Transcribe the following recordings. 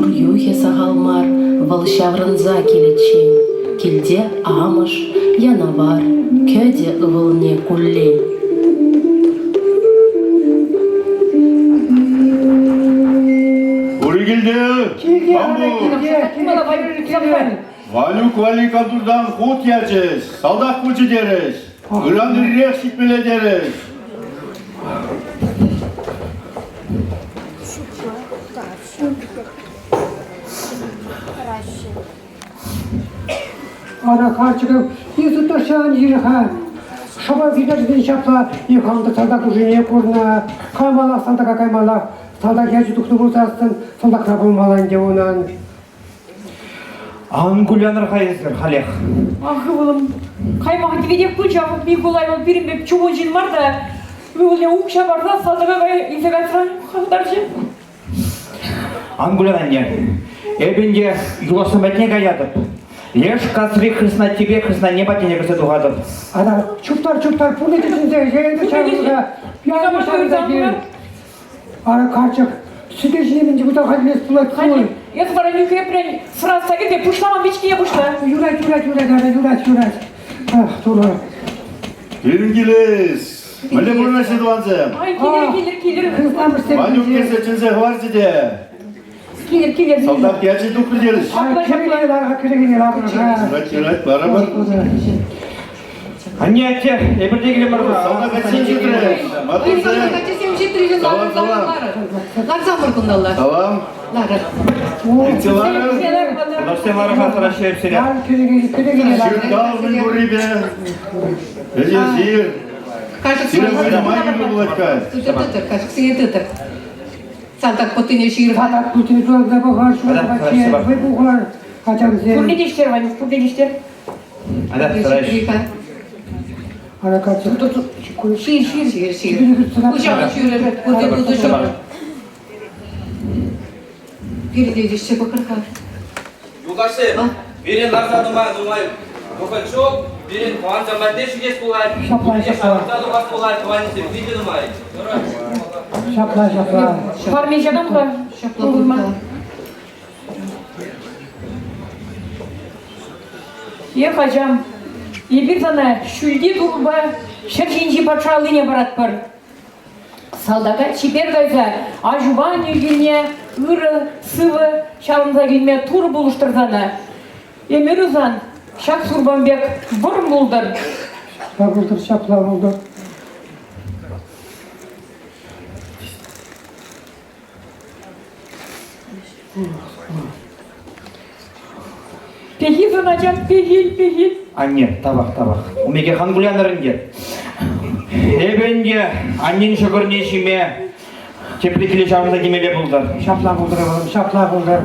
Юр юхӗ сахал мар вӑл ҫаврӑнса киличчен. Килте амӑш, янавар, кӗтӗ ывӑлне куллен. Пур килте! Килте, килте, килте. Валюк валли кантуртан хут ячӗҫ, салтак пулчӗ терӗҫ, ыран ирех ҫитмелле терӗҫ. Ара карчӑкӑм, эсӗ тӑрсан ир-ха. Шӑпа килтерсен ҫапла ихам та салтак нушине курнӑ. Каймаллах салтака каймаллах. Салтак ячӗ тухнӑ пулсассӑн салтакра пулмалла ӗнтӗ унӑн. Ан кулянӑр-ха эсир халех. Ах, ывӑлӑм, каймах тиветех пулчӗ ав Микулай вӑл пирӗн пек чухӑн ҫын мар та ывӑлне укҫа парса салтака илсе кайса хӑварчӗ. Ан кулян, анне. Эпӗ ӗнтӗ юлашсем патне каятӑп. Леш касри хреснаттипе хреснанне патне кӗрсе тухатӑп. Ара, чуптар, чуптар, пурне те чӗнсе ӗҫе ҫавӑнса, пьяна ҫавӑнса кил. Ара, карчӑк, сӗтел ҫине мӗн те пулсан хатӗрлес пулать пуль. Эс вара нӳхрепрен сӑратса кӗр те пуҫлама пичкине пуҫла. Юрать, юрать, юрать, ара, юрать, юрать. Ах, Турӑ. Пирӗн килес. Мӗнле пурӑнаҫҫӗ тӑвансем? Ай, килӗр, килӗр, килӗр. Хыснамӑшсем Ванюк килсе чӗнсе хӑварчӗ те. Килӗр, килӗр. Салтак ячӗ тухрӗ терӗҫ. Ай, кӗрекене лар-ха, кӗрекене лар-ха. Юрать, юрать, ларӑпӑр. Анне, атте, эпир те килӗмӗр-ха. Салтак атьсем ҫитрӗҫ. Маттурсем. Ачасем ҫитрӗҫ, Салам, салам. Ларсамӑр кунталла. Салам. Ларӑр. Иртсе ларӑр. Ларсем ларӑр-ха, тӑраҫҫӗ эпсере. Лар, кӗрекене, кӗрекене лар. Ҫыртал мӗн пуррипе. Ӗҫе сир. Кашӑксене Сире выляма кирлӗ пулать-ха. Тытӑр, тытӑр, кашӑксене тытӑр. Салтак пӑттине ҫыр. Салтак пӑттине туласа пӑхар, ҫур патне, вӑй пухар, ачамсем. Пурне те ӗҫтер, Ванюк, пурне те ӗҫтер. Ара, тӑраҫ. Ара, каччӑ. Ҫир, ҫир, ҫир, ҫир. Пуҫа ҫӳрӗр, пурте тутӑ ҫӳрӗр. Пирте теҫҫӗ пӑхӑр-ха. Юлташсем, пирӗн ларса нумай нумай вӑхӑт ҫук, пирӗн тӑвансем патне ҫитес пулать, Ҫапла, ҫапла. ҫавӑрса тухас пулать, тӑванӗсем питӗ нумай. Ҫапла, ҫапла. Парне ҫакам-ха. Ҫапла пулма. Эх, ачам, эпир сана ҫӳлти Турӑпа ҫӗр ҫинчи патша аллине паратпӑр. Салтака чипер кайса аҫупа аннӳ килне ырӑ, сывӑ ҫаврӑнса килме Турӑ пулӑштӑр сана. Ӗмӗрӳ сан ҫак сурпан пек вӑрӑм пултӑр. Ҫапла пултӑр, ҫапла пултӑр. Пехил сан ачам, пехил, пехил. Анне, тавах, тавах. Умеке хан кулянӑр ӗнтӗ. Эпӗ ӗнтӗ аннен ҫӑкӑрне ҫиме тепре киле ҫаврӑнса килмелле пултӑр. Ҫапла пултӑр, ывӑлӑм, ҫапла пултӑр.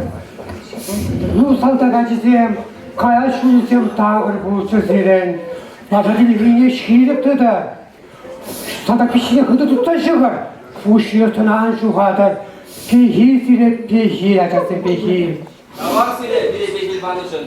Ну, салтак ачисем, каяс ҫулӗсем такӑр пулччӑр сирӗн. Лаша тилхине ҫирӗп тытӑр. Тата пиҫне хытӑ тытса ҫыхӑр, пуҫне тӑна ан ҫухатӑр. Пехил сире, пехил, ачасем, пехил. Тавах сире, пире пехил панӑшӑн.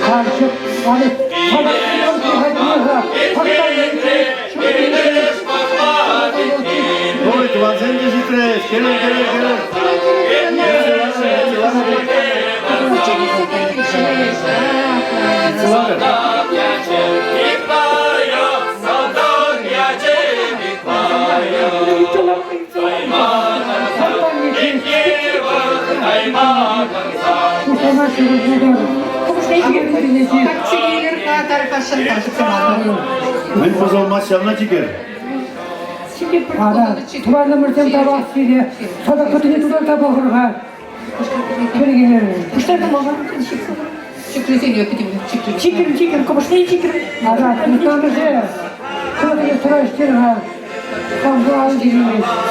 Карчӑк, али, Ой, тӑвансем те ҫитрӗҫ. Кӗрӗр, кӗрӗр, кӗрӗр. Мӗн пӑсӑлмасть ҫавна чикӗр. Ара, тӑванӑмӑрсем тавах сире. Салтак пӑттине тутарса пӑхӑр-ха. Чикрисене пӗтӗм чикрӗм. Чикрӗм, чикрӗм, кӑмӑшне чикрӗм. Ара, тытамӑшӗ. Салтаке сӑраҫтер-ха. Салтак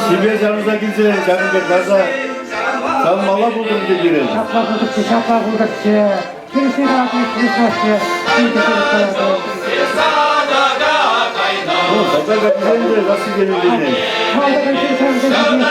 Сипе ҫавӑнса килсе ҫакӑн пек ларса савӑнмалла. Ҫапла пултӑр ӗнтӗ пирӗн. Ҫапла пултӑрччӗ, ҫапла пултӑрччӗ. Тӗрӗсне калатӑн, тӗрӗс Ну, салтак ачисем те сассисем илтӗнет. Салтак ачисем те ҫитеҫҫӗ.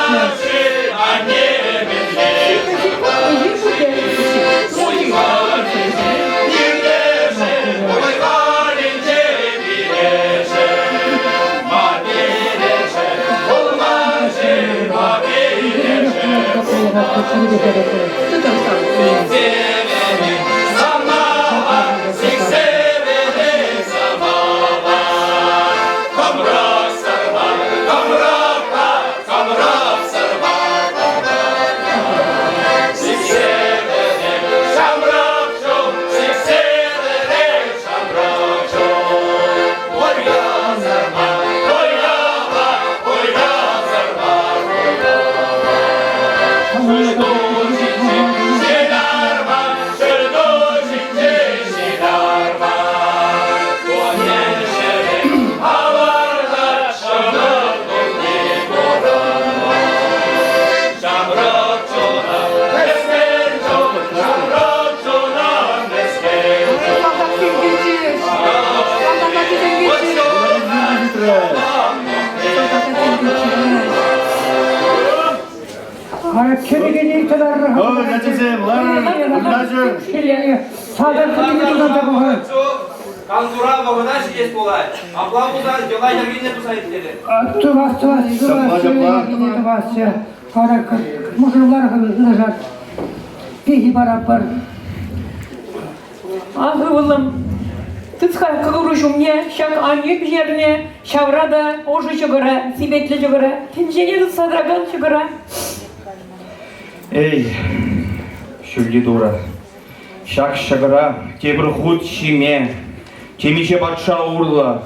Салтаксем килчӗҫ. Салтак ачисем килчӗҫ. Салтак ачисем килчӗҫ. Ара, кӗнекене тӑварӑр. Ой, ачасем, ларӑр, вырнаҫӑр. Салтак кӗнеке тутанса пӑхӑр. Кантура вӑхӑта ҫитес пулать. Апла пулсан йӑла-йӗркене туса ирттерер. Тӑвас, тӑвас, тӑвас, йӗркене тӑвасчӗ. Ара, мӑшӑрлар юнашар. Пехи паратпӑр. Ах, ывӑлӑм, тыт-ха кӑкӑру ҫумне ҫак аннӳ пӗҫернӗ ҫавра та ӑшӑ ҫӑкӑра, сипетлӗ ҫӑкӑра, тӗнчене тытса тӑракан ҫӑкӑра. Эй, ҫӳлти Турӑ, ҫак ҫӑкӑра тепӗр хут ҫиме темиҫе патша урлӑ,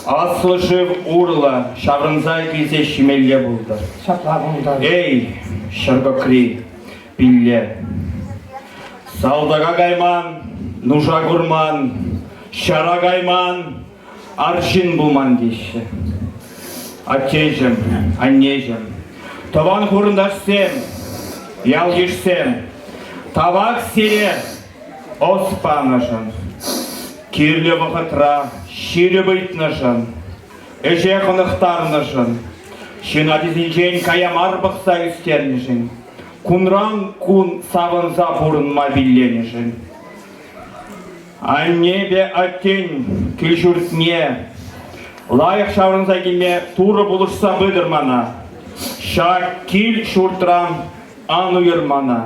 аслӑ шыв урлӑ ҫаврӑнса килсе ҫимелле пултӑр. Ҫапла пултӑр. Эй, ҫӗркӑкри, пилле. Салтака кайман, нуша курман, ҫара кайман, арҫын пулман теҫҫӗ. Аттеҫӗм, аннеҫӗм, тӑван хурӑнташсем, ял-йышсем, тавах сире ӑс панӑшӑн, кирлӗ вӑхӑтра ҫирӗп ыйтнӑшӑн, ӗҫе хӑнӑхтарнӑшӑн, ҫын ачисенчен кая мар пӑхса ӳстернӗшӗн, кунран кун савӑнса пурӑнма пилленӗшӗн. Аннепе аттен кил-ҫуртне лайӑх ҫаврӑнса килме Турӑ пулӑшса пытӑр мана. Ҫак кил-ҫуртран ан уйӑр мана.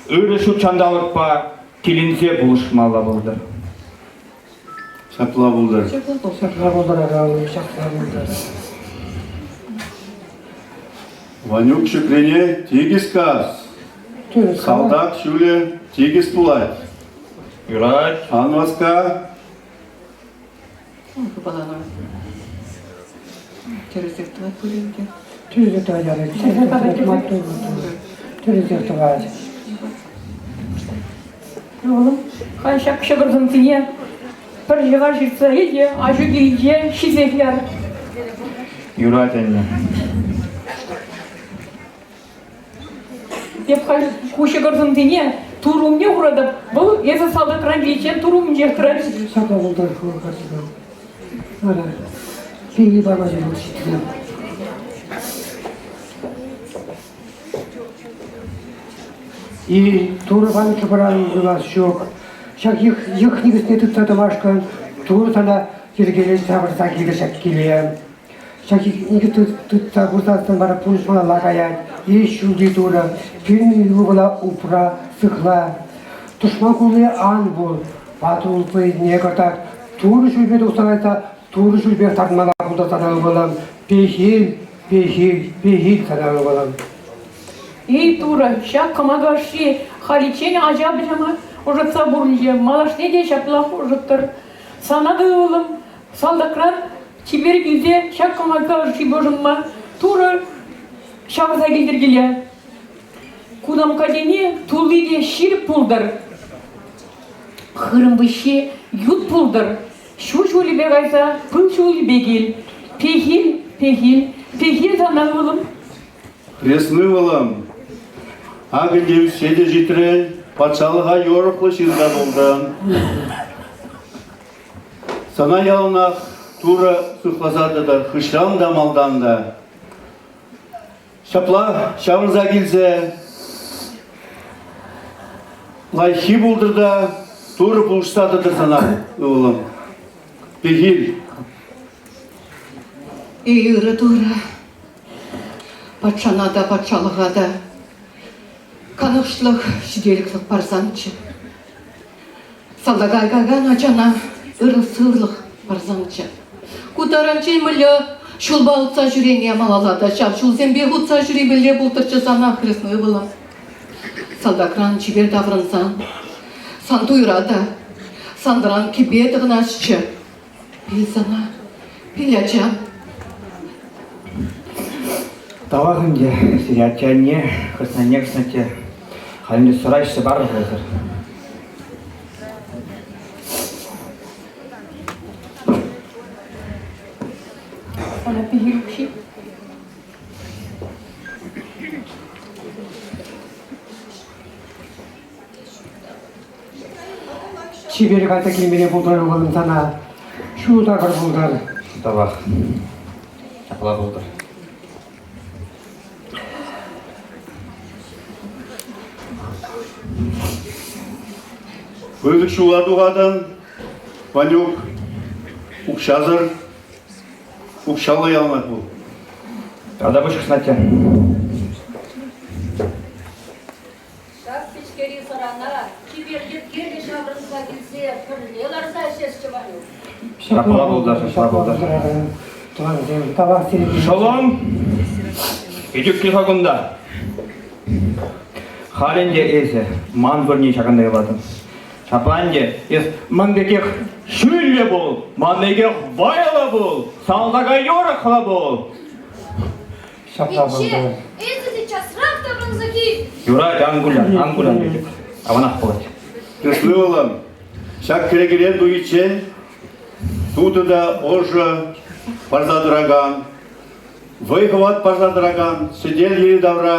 Ырӑ ҫут ҫанталӑкпа киленсе пулӑшмалла пултӑр. Ҫапла пултӑр. Ҫапла пултӑр, ачалӑх, ҫапла пултӑр. Ванюк ҫӗклене тикӗс кас. Салтак ҫулӗ тикӗс пулать. Юрать. Ан васка. Хыпаланӑ. Тӗрӗсех тӑвать пуль ӗнтӗ. Тӗрӗсех тӑвать, тӗрӗсех тӑвать. Ывӑлӑм, халь ҫак ҫӑкӑр сӑмсине пӗр ҫӑка ҫыртса ил те аҫу килӗнче ҫисех яр. Юрать, анне. Эп халь ку ҫӑкӑр сӑмсине Тур умне хуратӑп. Вӑл эсӗ салтакран киличчен Тур умӗнчех тӑрать. Ҫапла пултӑр, карчӑкӑм. Ара, пиви пама ҫитрӗм. И Турӑ панӑ чупӑран юлас ҫук. Ҫак йӑх, йӑх никӗсне тытса тӑмашкӑн Турӑ сана йӗркелесе ҫавӑрса килӗ ҫак киле. Ҫак никӗс тытса курсассӑн вара пурнӑҫ малалла каять. Эй, ҫӳлти Турӑ, пирӗн ывӑла упра, сыхла. Тӑшман кулли ан пул, ватӑ пуйне кӑтарт. Турӑ ҫулпе тухса кайса Турӑ ҫулпех тармалла пултӑр сана ывӑлӑм. Пехил, пехил, пехил сана ывӑлӑм. Эй, Турӑ, ҫак кӑмака ӑшши халиччен ача-пӑчана ӑшӑтса пурӑнчӗ, малашне те ҫаплах ӑшӑттӑр. Сана та, ывӑлӑм, салтакран чипер килсе ҫак кӑмака ӑшшипе ӑшӑнма Турӑ ҫавӑрса килтӗр киле. Кутамкка тени тулли те ҫирӗп пултӑр. Хырӑм выҫҫи ют пултӑр. Ҫу ҫулӗпе кайса пыл ҫулӗпе кил. Пехил, пехил, пехил сана, ывӑлӑм. Хресны ывӑлӑм. Ак ӗнтӗ ӳссе те ҫитрӗн, патшалӑха юрӑхлӑ ҫын та пултӑн. Сана яланах Турӑ сыхласа тӑтӑр, хыҫран та, малтан та. Ҫапла ҫаврӑнса килсе лайӑххи пултӑр та Турӑ пулӑшса тӑтӑр сана, ывӑлӑм. Пехил. Эй, ырӑ Турӑ, патшана та, патшалӑха та канӑҫлӑх, ҫителӗклӗх парсамччӗ. Салтака кайакан ачана ырӑ-сывлӑх парсамччӗ. Ку таранччен мӗнле ҫулпа утса ҫӳрени малалла та ҫав ҫулсемпех утса ҫӳремелле пултӑрччӗ сана, хресной ывӑлӑм. Салтакран чипер таврӑнсан сан туйра та санран кӗпе тӑхӑнасчӗ. Пил сана, пил ачам. Тавах ӗнтӗ сире атте-анне, хреснанне, хреснатте. Халь ӗнтӗ сӑра ӗҫсе парӑр эсӗр. Сана пехил укҫи. Чипер кайса килмелле пултӑр ывӑлӑм сана. Ҫул такӑр пултӑр. Тавах. Ҫапла пултӑр. Пысӑк ҫула тухатӑн, Ванюк, укҫасӑр, укҫаллӑ яланах пул. Тата пуҫ хыснатчӗ. Ҫак пичкери сӑрана чипер йӗркеллӗ ҫаврӑнса килсе пӗрле ларса ӗҫесчӗ, Ванюк. Ҫапла пултӑр, ҫапла пултӑр. Тӑвансем, тавах сире. Шалом! Итӳк-ха кунта. Халь ӗнтӗ эсӗ ман вырӑнне ҫакӑнта юлатӑн. Ҫапла ӗнтӗ эс ман пекех ҫӳллӗ пул, ман пекех вӑйлӑ пул, салтака юрӑхлӑ пул. Ҫапла Пичче, пултӑр. эсӗ те часрах таврӑнса кил. Юрать, ан кулян, ан кулян тетӗп. Аванах пулать. Туслӑ ывӑлӑм, ҫак кӗрекерен тухиччен тутӑ та ӑшӑ парса тӑракан, вӑй-хӑват парса тӑракан сӗтел йӗри-тавра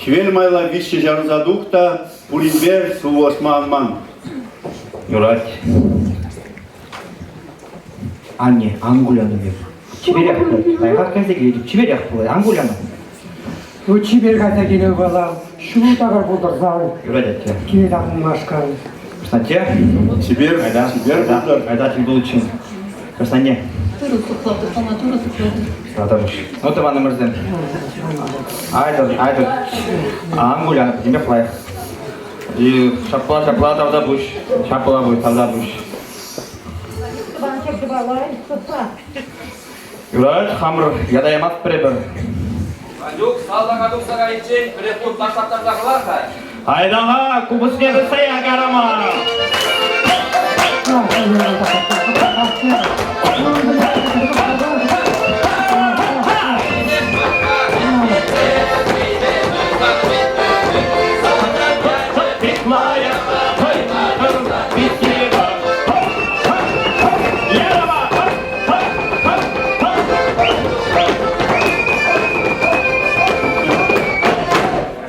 хӗвел майла виҫҫӗ ҫаврӑнса тух та пуринпе сывлӑшма ан ман. Юрать. Анне, ан куляну эп. Чиперех пулать. Лайӑхах кайса килетӗп. Чиперех пулать. Ан куляну. Ну, чипер кайса килӗ ывӑлӑм. Ҫул такӑр пултӑрсан. Юрать, атте. Киле таврӑнмашкӑн. Костянтин. Чипер, Айда, чипер айда, пултӑр. айда тӗл пуличчен. Костянтин. Турӑ сыхлатӑр сана, Турӑ сыхлатӑр. Тата Ну, тӑванӑмӑрсем. Айтӑр, айтӑр. Ан кулян, пӗтӗмпех лайӑх. И ҫапла, ҫапла тавтапуҫ. Ҫапла пуҫ, тавтапуҫ. Тӑван ҫӗршыва лайӑх сыхла. Юрать, хамӑр ята ямастпӑр эпир. Ванюк, салтака тухса кайиччен пӗрех хут ташлаттарса хӑвар-ха. Айдаха, купӑсне тытса якарама!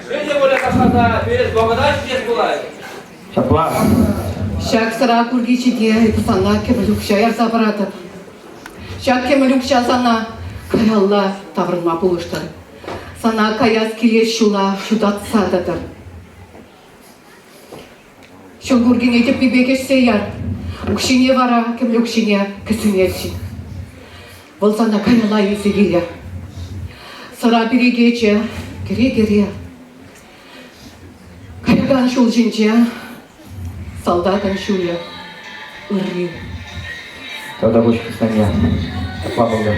Ҫӗнӗ вӑля ташласа перес вӑхӑта ҫитес пулать. Ҫапла. Ҫак сӑра курки ҫине эпӗ сана кӗмӗл укҫа ярса паратӑп. Ҫак кӗмӗл укҫа сана каялла таврӑнма пулӑштӑр. Сана каяс килес ҫула ҫутатса тӑтӑр. Ҫул куркине тӗппипех ӗҫсе яр. Укҫине вара кӗмӗл укҫине кӗсӗне чик. Вӑл сана каялла илсе килӗ. Сӑра перекечӗ кӗре-кӗре. Каякан ҫул ҫинче салтакӑн ҫулӗ ырри. Тавтапуҫ, Саня. Ҫапла пултӑр.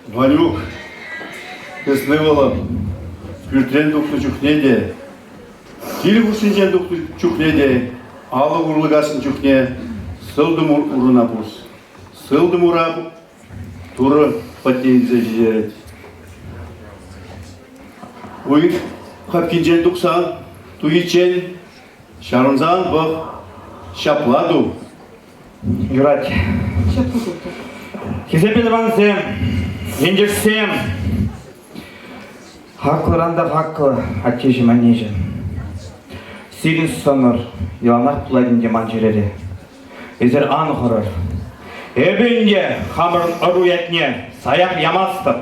Ванюк, эс ывӑлӑм, пӳртрен тухнӑ чухне те, кил хушшинчен тухнӑ чухне те, алӑк урлӑ каснӑ чухне сылтӑм уруна пус. Сылтӑм ура Турӑ патне илсе ҫитерет. Уй хапхинчен тухсан, туйиччен ҫаврӑнсан пӑх, ҫапла ту. Юрать. Хисеплӗ тӑвансем, ентешсем, хаклӑран та хаклӑ аттеҫӗм-аннеҫӗм. Сирӗн сӑнӑр яланах пулать ӗнтӗ ман чӗрере. Эсир ан хӑрӑр. Эпӗ ӗнтӗ хамӑрӑн ӑру ятне саях ямастӑп.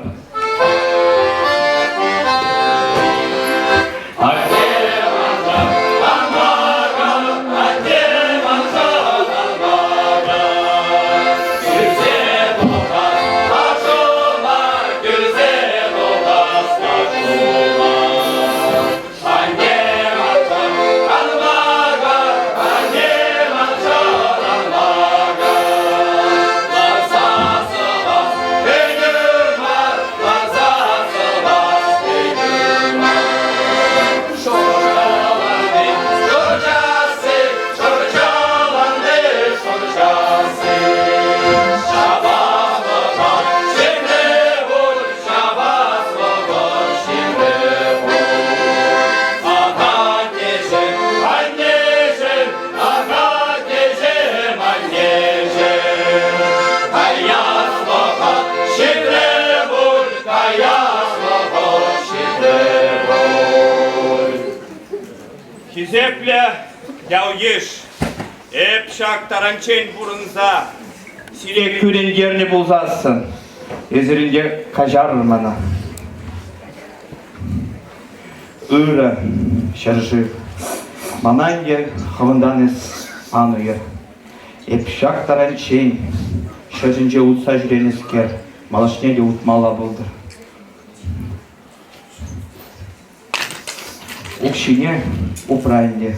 Хисеплӗ ял-йыш, эп ҫак таранччен пурӑнса сире кӳрентернӗ пулсассӑн, эсир ӗнтӗ каҫарӑр мана. Ырӑ ҫӗршыв, мана ӗнтӗ хӑвӑнтан эс ан уйӑр. Эп ҫак таранччен ҫӗрӗнче утса ҫӳренӗскер, малашне те утмалла пултӑр. Укҫине упра ӗнтӗ.